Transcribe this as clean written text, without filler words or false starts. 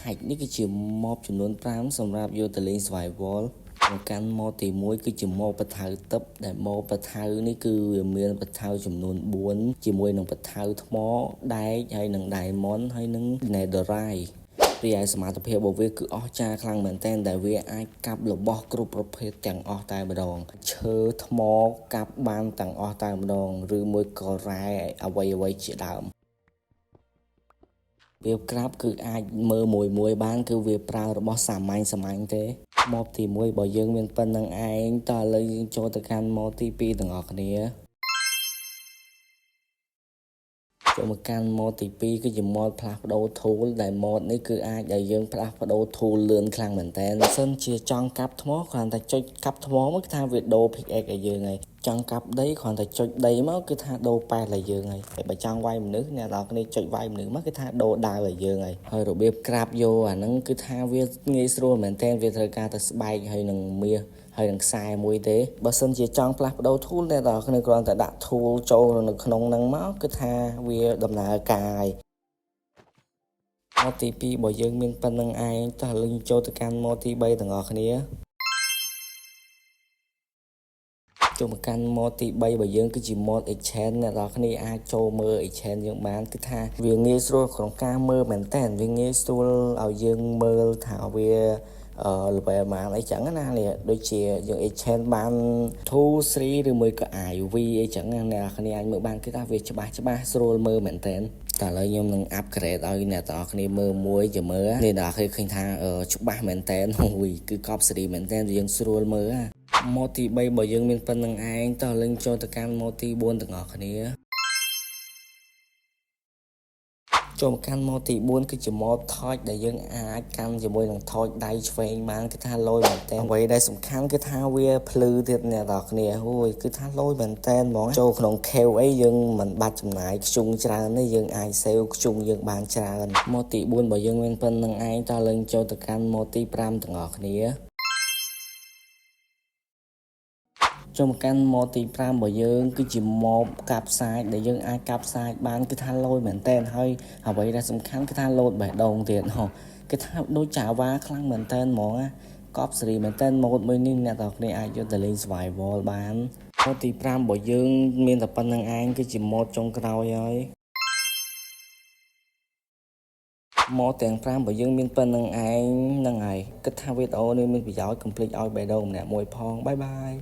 Hatch នេះគឺជា mob ចំនួន5សម្រាប់យកទៅលេង survival មកកាន់ mod ទី1គឺជា mod ពថៅទឹកដែល mod ពថៅនេះគឺវាមានពថៅចំនួន4ជាមួយនឹងពថៅថ្មដែកហើយនិង diamond ហើយនិង netherite រីឯសមត្ថភាពរបស់វាគឺអស្ចារ្យខ្លាំងមែនទែនដែលវាអាចកាប់របស់គ្រប់ប្រភេទទាំងអស់តែម្ដងឈើថ្មកាប់បានទាំងអស់តែម្ដងឬមួយក៏រ៉ែអ្វីអ្វីជាដើមវាក្រាបគឺអាចមើលមួយមួយបានគឺវាប្រើរបស់សាមញ្ញសាមញ្ញទេ mod ទី1របស់យើងមានប៉ុណ្្នឹងឯងតើឥឡូវយើងចូលទៅកាន់ mod ទី2ទាំងអស់គ្នាចូលមកកាន់ mod ទី2គឺជា mod ផ្លាស់ប្ដូរ tool ដែល mod នេះគឺអាចឲ្យយើងផ្លាស់ប្ដូរ tool លឿនខ្លាំងមែនតើសិនជាចង់កាប់ថ្មគ្រាន់តែចុចកាប់ថ្មមកគឺថាវាដូរ pickaxe ឲ្យយើងហើយចង់កាប់ដីគ្រាន់តែចុចដីមកគឺថាដូរប៉ែលឲ្យយើងហើយហើយបើចង់វាយមនុស្សអ្នកនរគ្នាចុចវាយមនុស្សមកគឺថាដូរដាវឲ្យយើងហើយហើយរបៀបក្រាបយកអាហ្នឹងគឺថាវាងាយស្រួលមែនតើវាត្រូវការតែស្បែកហើយនឹងមាសហើយនឹងខ្សែមួយទេបើសិនជាចង់ផ្លាស់ប្ដូរ tool អ្នកនរគ្នាគ្រាន់តែដាក់ tool ចូលនៅក្នុងហ្នឹងមកគឺថាវាដំណើរការហើយ mod ទី2របស់យើងមានប៉ុណ្្នឹងឯងតោះលឹងចូលទៅកាន់ mod ទី3ទាំងអស់គ្នាចូលមកកាន់ mod ទី3របស់យើងគឺជា mod exchange អ្នកនរគ្នាអាចចូលមើល exchange យើងបានគឺថាវាងាយស្រួលក្នុងការមើលមែនតើវាងាយស្រួលឲ្យយើងមើលថាវាអឺ level ប៉ុន្មានអីចឹងណានេះដូចជាយើង exchange បាន2 3ឬមួយក៏ IV អីចឹងណាអ្នកនរគ្នាអាចមើលបានគឺថាវាច្បាស់ច្បាស់ស្រួលមើលមែនតើតែឥឡូវខ្ញុំនឹង upgrade ឲ្យអ្នកទាំងអស់គ្នាមើលមួយជាមើលនេះអ្នកគ្នាឃើញថាច្បាស់មែនតើអូយគឺកប់សេរីមែនតើយើងស្រួលមើល mod ទី3របស់យើងមានប៉ុណ្្នឹងឯងតោះលេងចូលទៅកាន់ mod ទី4ទាំងអស់គ្នាចូលមកកាន់ mod ទី4គឺជា mod torch ដែលយើងអាចកាន់ជាមួយនឹង torch ដៃឆ្វេងបានគឺថាលយមែនតើអ្វីដែលសំខាន់គឺថាវាភ្លឺទៀតអ្នកនរគ្នាអូយគឺថាលយមែនតើហ្មងចូលក្នុង cave អីយើងមិនបាច់ចំណាយខ្ជុងច្រើនទេយើងអាច save ខ្ជុងយើងបានច្រើន mod ទី4របស់យើងមានប៉ុណ្្នឹងឯងតោះលេងចូលទៅកាន់ mod ទី5ទាំងអស់គ្នាចូលមកកាន់ mod ទី5របស់យើងគឺជា mod កាប់សាច់ដែលយើងអាចកាប់សាច់បានគឺថាលយមែនតើហើយអ្វីដែលសំខាន់គឺថាលោតបេះដូងទៀតហ៎គឺថាដូច Java ខ្លាំងមែនតើហ្មងណាកប់សេរីមែនតើ mod មួយនេះអ្នកទាំងគ្នាអាចយកទៅលេង survival បាន mod ទី5របស់យើងមានតែប៉ុណ្្នឹងឯងគឺជា mod ចុងក្រោយហើយ mod ទាំង5របស់យើងមានប៉ុណ្្នឹងឯងហ្នឹងហើយគិតថាវីដេអូនេះមានប្រយោជន៍កុំភ្លេចឲ្យបេះដូងម្នាក់មួយផង bye bye.